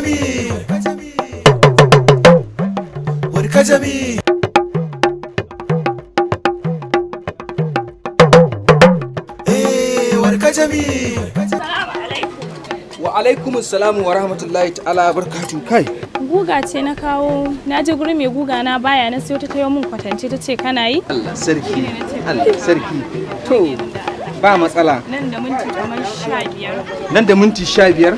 Warkajami, warkajami. Eh, warkajami. Salamu alaikum. Wa alaikum salamu wa rahmatullahi ta'ala barkatu kai. Guga ce na kawo, na je gurin mai guga na baya na siyo ta tayo min kwatance ta ce kana yi? Allah sarki, Allah sarki. To ba matsala. Nan da minti kamar 15. Nan da minti 15?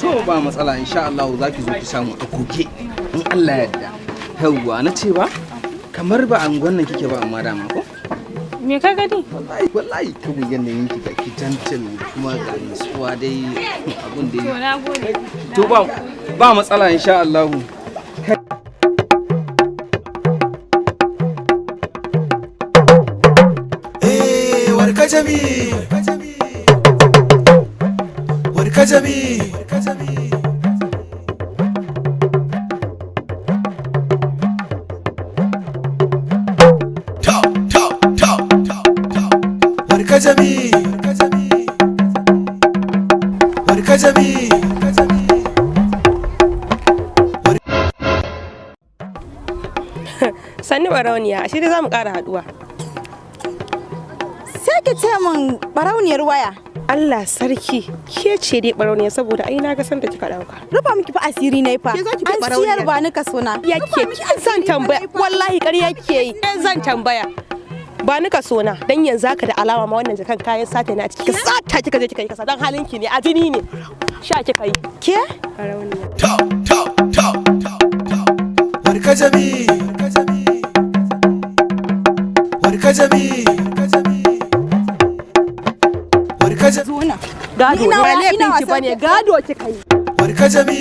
To ba matsala insha Allah za ki zo ki samu a koke in Allah ya yarda. Yawwa na ce ba kamar ba angon nan kike ba amma dama ko? Me ka gani? Wallahi wallahi kawai yanayin ki ga ki tantan kuma ga nutsuwa dai abun dai. To na gode. To ba ba matsala insha Allah. Eh, warkajami. Warkajami. To, to, to, to, to. Warkajami. Warkajami. Sannu barauniya, ashe dai za mu ƙara haɗuwa. Sai ki ce min barauniyar waya. Allah sarki, ke ce dai barauniya saboda ai na ga sanda kika ɗauka. Rufa miki fa asiri na fa. Ke za ki fi An barauniyar. siyar ba ni kaso na. Ya ke zan tambaya, wallahi ƙarya ke yi. Zan tambaya. Ba ni kaso na, dan yanzu haka da alama ma wannan jakan kayan sata ne a ciki. Sata kika je kika yi kasa dan halinki ne, a jini ne. Sha kika yi. Ke? Barauniya. To, to, to, to, to. Warkajami. Warkajami. Warkajami. Zo nan. Gado Ina ba wa- ina laifin ki wasan bane, ke- gado kika yi. Warkajami.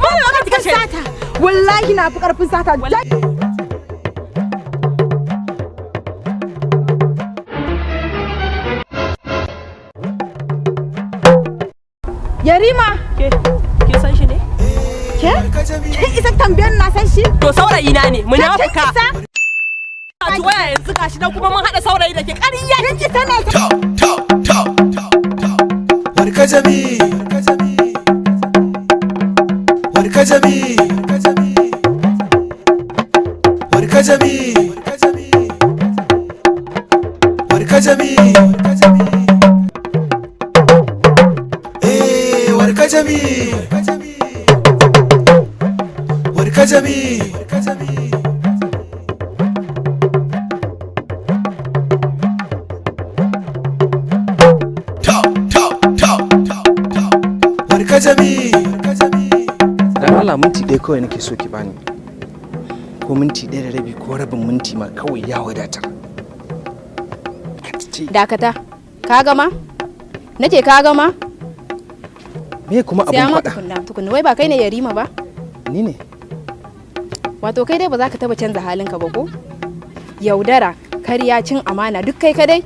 Malama ka kashe. Sata. Wallahi na fi karfin sata. Yarima, Ke, ke san shi ne? ke? Kin isa tambayar na san shi? To saurayi na ne, munafuka. Kin isa? A ci waya yanzu gashi nan kuma mun haɗa saurayi da ke ƙarya. Kin isa na To, to, to, to, to. Warkajami. Warkajami. Warkajami. Warkajami. Eh, warkajami. Warkajami. To, to, to, to, to. Warkajami. Dan Allah minti ɗaya kawai nake so ki bani. Ko minti ɗaya da rabi ko rabin minti ma kawai ya wadatar. Ka ce Dakata, ka gama? Nace ka gama? me kuma Sai abun ma faɗa? tukunna, tukunna wai ba kai ne Yarima ba? Ni ne. Wato kai dai ba za ka taba canza halinka ba ko? Yaudara, karya, cin amana duk kai kadai?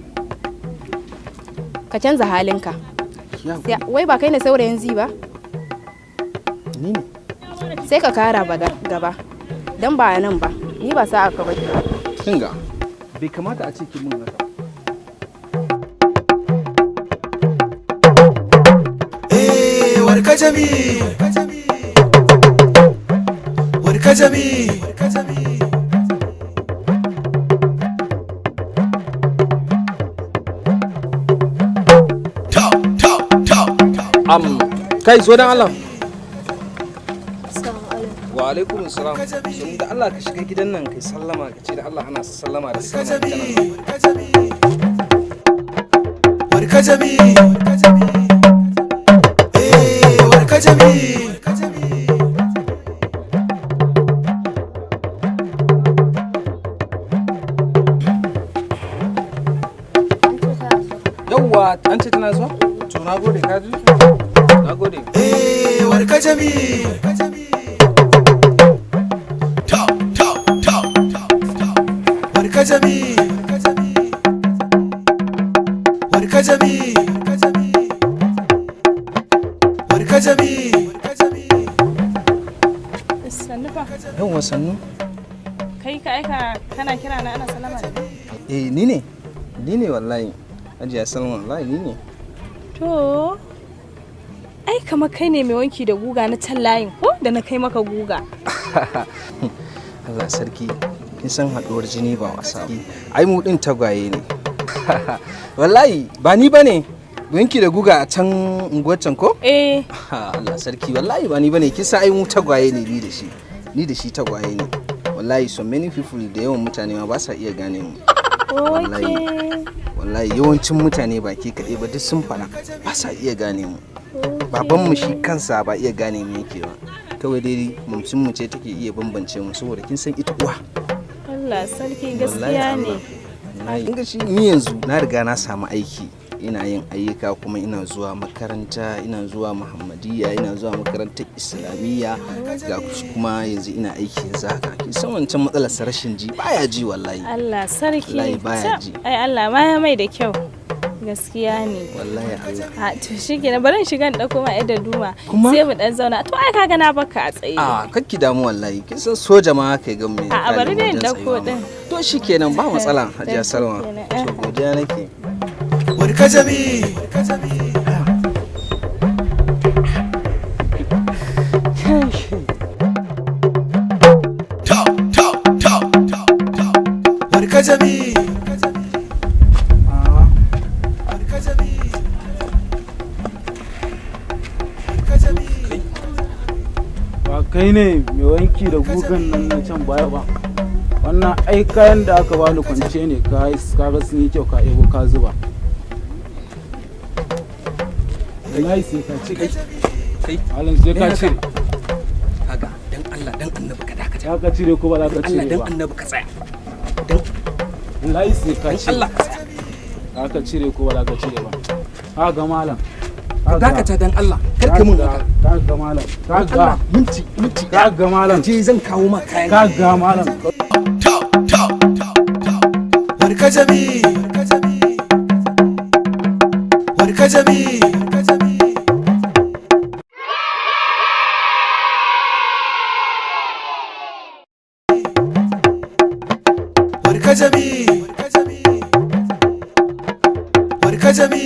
Ka canza halinka. Ya Wai ba kai ne saurayin zi ba? ni ne. Sai ka kara gaba. Dan ba nan ba, ni ba sa'a ka ba. Kinga bai kamata a ce ki mun haka. Eh, warkajami. Warkajami. To, to, to, to. Am kai zo dan Allah. Wa alaikum salam. Sun da Allah ka shiga gidan nan kai sallama ka ce da Allah ana sallama da sallama tana zuwa. Warkajami. Eh, warkajami. Yawwa an ce tana zuwa? To na gode ka ji? Na gode. Eh, warkajami. To, to, to, to, to. Warkajami. Warkajami. Warkajami. Sannu fa. Yawwa sannu. Kai ka aika kana kira na ana sallama da ni? Eh ni ne. Ni ne wallahi. Hajiya Salma wallahi ni ne. To, ai Ai kamar kai ne mai wanki da guga na can layin ko da na kai maka guga. Allah sarki, kin san haɗuwar jini ba wasa. Ai mu din tagwaye ne. Wallahi ba ni bane. Wanki da guga a can unguwar can ko? Eh. Allah sarki, wallahi ba ni bane. Kin san ai mu tagwaye ne ni da shi. Ni da shi tagwaye ne. Wallahi so many people, da yawan mutane ma ba sa iya gane mu. Okay. Wallahi yawancin mutane ba ke kaɗai ba, duk sun fara ba sa iya gane mu. Babanmu shi kansa ba iya gane mu yake ba. Kawai dai mamsin mu ce take iya bambance mu saboda kin san ita uwa. Allah sarki, gaskiya ne. Wallahi kin ga shi ni yanzu na riga na samu aiki. Ina yin ayyuka kuma ina zuwa makaranta, ina zuwa Muhammadiyya, ina zuwa makarantar Islamiyya, ga kuma yanzu ina aiki yanzu haka. Kin san wancan matsalar sa rashin ji, baya ji wallahi. Allah sarki. Wallahi baya ji. Ai Allah ma ya mai da kyau. Gaskiya ne. Wallahi Allah. A to shikenan, bari in shiga in dauko ma yadda duma. Kuma? Sai mu dan zauna. To ai kaga na baka a tsaye. A kakki damu wallahi, kin san soja ma haka ya gan me. A'a, bari dai in wajen dauko tsayuwa ma. din. To shikenan, ba matsala Hajiya To Salma. shikenan. To godiya nake. Barkajami. Top, top, top, top, top. Barkajami. Barkajami. Barkajami. Ba kai ne mai wanki da gugan nan na can baya ba? Wannan ai kayan da aka bani kwance ne, ka ga sun yi kyau, ka ebo ka zuba. Wallahi sai ka cire. Kai. Malam, sai ka cire. Kaga dan Allah dan Annabi ka dakata. Za ka cire ko ba za ka Allah cire dan ba? Annabi ka tsaya. Wallahi sai ka Dan cire. Allah ka tsaya. Za ka cire ko ba za ka cire ba? Ka ga malam. Ka dakata dan Allah. Kar ka mun haka. Ka ga malam. Ka Dan ga. Allah minti minti. Ka ga malam. Je zan kawo ma kayan. Ka ga malam. Top, top, top, top. Barkajami. Barkajami. Barkajami. Barkajami.